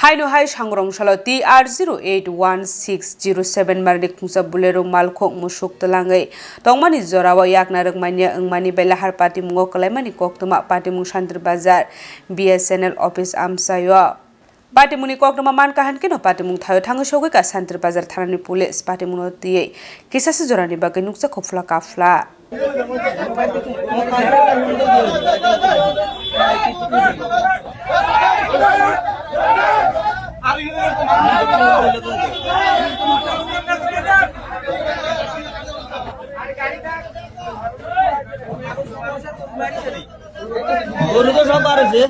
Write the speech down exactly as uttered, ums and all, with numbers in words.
Haino hai sangrong salo T R zero eight one six zero seven marni khungsa Bolero malkhung musuk twlangwi tongmani jorao yakna rwkmanya wngmani belahar patimungo kwlaimani koktwma patimung Shantir Bazar B S N L office amchaio. Patimungni koktwma man kahan kheno patimung thaio thangwi sogwi ka Shantir Bazar thanani police patimungno twiwi kisasa jorani bagwi nukjak khopla kafla. গরু তো সব বার হয়েছে।